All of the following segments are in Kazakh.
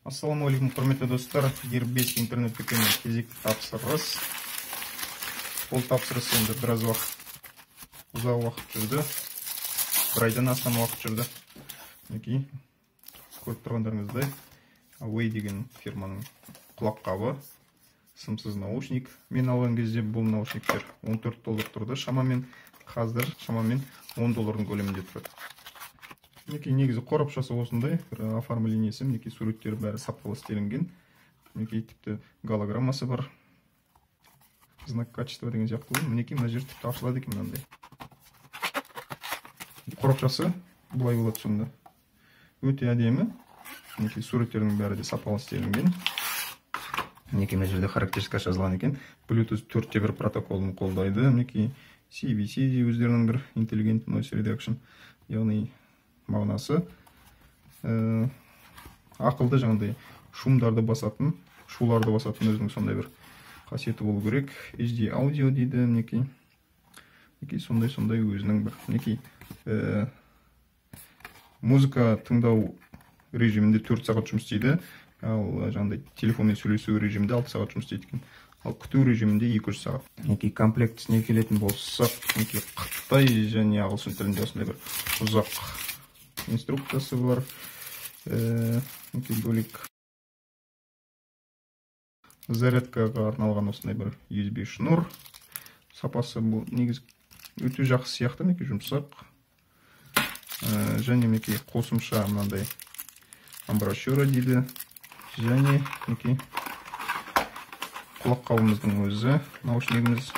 Ассалаумағалейкум, құрметті достар. Дербес интернет дүкенінің кезекті тапсырыс. Бұл тапсырыс енді біраз уақыт, ұзақ уақыт жүрді. Бір айдан астам уақыт жүрді. Мінекей, көріп тұрғандарыңыздай, Awei деген фирманың құлаққабы, сымсыз наушник. Мен алған кезде бұл наушниктер 14 доллар тұрды шамамен, қазір шамамен 10 доллардың көлемінде тұрады. Мінекей, негізі қорапшасы осындай, бір оформлениесі, мінекей суреттері бәрі сапалы істелінген. Мінекей, тіпті голограммасы бар. Знак качества деген сияқты ғой. Мінекей, мына жер тіпті ашылады екен мынандай. Қорапшасы былай болады сонда. Өте әдемі. Мінекей, суреттердің бәрі де сапалы істелінген. Мінекей, мына жерде характеристика жазылған екен. Bluetooth 4.1 протоколын қолдайды. Мінекей, CBC де өздерінің бір Intelligent Noise Reduction, яғни мағынасы, ақылды жаңағыдай шумдарды басатын, шуларды басатын өзінің сондай бір қасиеті болу керек. HD аудио дейді, мінекей. Мінекей, сондай-сондай өзінің бір, мінекей, музыка тыңдау режимінде 4 сағат жұмыс істейді. Ал жаңағыдай телефонмен сөйлесу режимінде 6 сағат жұмыс істейді екен. Ал күту режимінде 200 сағат. Мінекей, комплектісіне келетін болсақ, мінекей, қытай және ағылшын тілінде осындай бір ұзақ инструкциясы бар. Мінекей, бөлек зарядкаға арналған осындай бір USB шнур. Сапасы бұл негізі өте жақсы сияқты, мінекей, жұмсақ. Және мінекей қосымша мынандай амбрашюра дейді. Және мінекей құлаққабымыздың өзі, наушнигіміз.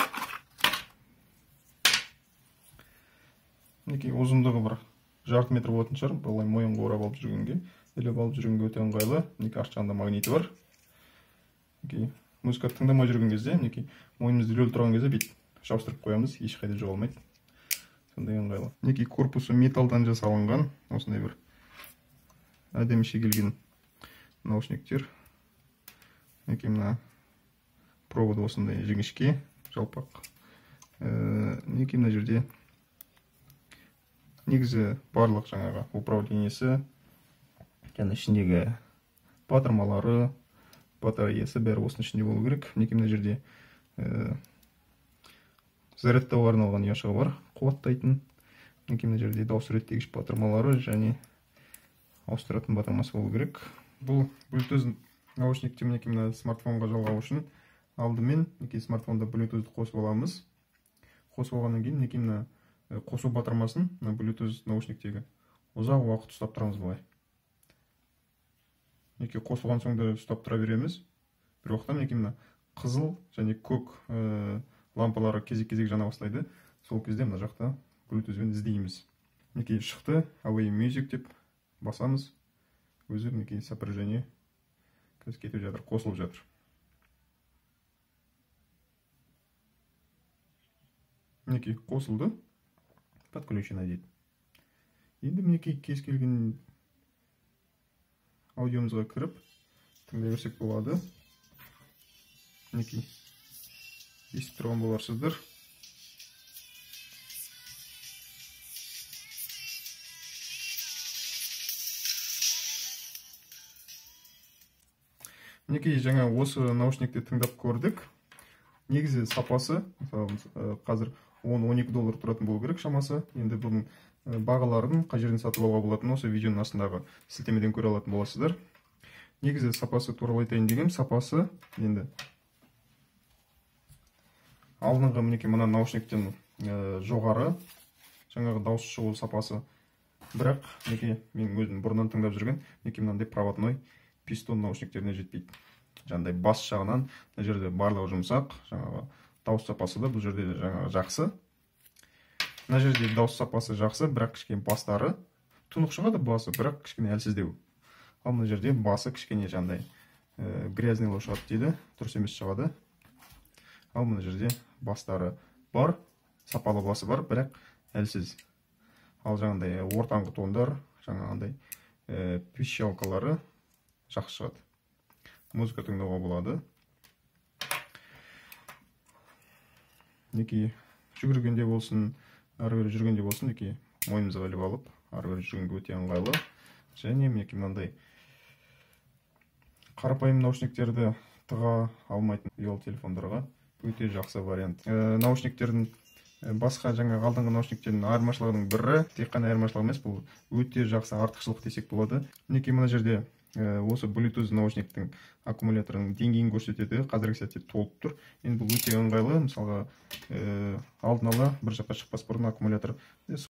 Мінекей, ұзындығы бір жарты метр болатын шығар, былай мойынға орап алып жүргенге, іліп алып жүргенге өте ыңғайлы. Мінекей, арт жағында магниті бар. Мінекей, музыка тыңдамай жүрген кезде, мінекей, мойнымызды ілулі тұрған кезде бүйтіп жабыстырып қоямыз, ешқайда жоғалмайды. Сондай ыңғайлы. Мінекей, корпусы металдан жасалынған, осындай бір әдеміше келген наушниктер. Мінекей, мына проводы осындай жіңішке, жалпақ. Мінекей, мына жерде негізі барлық жаңағы управлениесі, және ішіндегі батырмалары, батареясы бәрі осының ішінде болу керек. Мінекей, мына жерде зарядтауға арналған ұяшығы бар, қуаттайтын. Мінекей, мына жерде дауыс реттегіш батырмалары және ауыстыратын батырмасы болу керек. Бұл Bluetooth наушникті мінекей мына смартфонға жалғау үшін алдымен мінекей смартфонда Bluetooth-ды қосып аламыз. Қосып алғаннан кейін мінекей мына қосу батырмасын мына Bluetooth наушниктегі ұзақ уақыт ұстап тұрамыз былай. Мінекей, қосылған соң да ұстап тұра береміз. Бір уақытта мінекей мына қызыл және көк лампалары кезек-кезек жана бастайды. Сол кезде мына жақта Bluetooth-бен іздейміз. Мінекей, шықты, Awei Music деп басамыз. Өзі мінекей сопряжение қазір кетіп жатыр, қосылып жатыр. Мінекей, қосылды. Подключено дейді. Енді мінекей кез келген аудиомызға кіріп тыңдай берсек болады. Мінекей, естіп тұрған боларсыздар. Мінекей, жаңа осы наушникті тыңдап көрдік. Негізі сапасы, мысалы, қазір 10-12 доллар тұратын болу керек шамасы. Енді бұның бағаларын қай жерден сатып алуға болатынын осы видеоның астындағы сілтемеден көре алатын боласыздар. Негізі сапасы туралы айтайын дегенім, сапасы енді алдыңғы мінекей мына наушниктен жоғары, жаңағы дауыс шығу сапасы. Бірақ мінекей мен өзім бұрыннан тыңдап жүрген мінекей мынандай проводной пистон наушниктеріне жетпейді. Жаңағыдай бас жағынан мына жерде барлығы жұмсақ, жаңағы дауыс сапасы да бұл жерде жаңағы жақсы. Мына жерде дауыс сапасы жақсы, бірақ кішкене бастары тұнық шығады басы, бірақ кішкене әлсіздеу. Ал мына жерде басы кішкене жаңағыдай грязныйлау шығады дейді, дұрыс емес шығады. Ал мына жерде бастары бар, сапалы басы бар, бірақ әлсіз. Ал жаңағыдай ортаңғы тондар, жаңағындай пищалкалары жақсы шығады. Музыка тыңдауға болады. Мінекей, жүгіргенде болсын, ары бері жүргенде болсын, мінекей мойнымызға іліп алып, ары бері жүргенге өте ыңғайлы. Және мінекей мынандай Қарапайым наушниктерді тыға алмайтын ұялы телефондарға өте жақсы вариант. Наушниктердің басқа жаңағы алдыңғы наушниктердің айырмашылығының бірі, тек қана айырмашылық емес, бұл өте жақсы артықшылық десек болады. Мінекей, мына жерде осы Bluetooth наушниктің аккумуляторының деңгейін көрсетеді. Қазіргі сәтте толып тұр. Енді бұл өте ыңғайлы, мысалға, алдын ала бір жаққа шықпас бұрын аккумулятор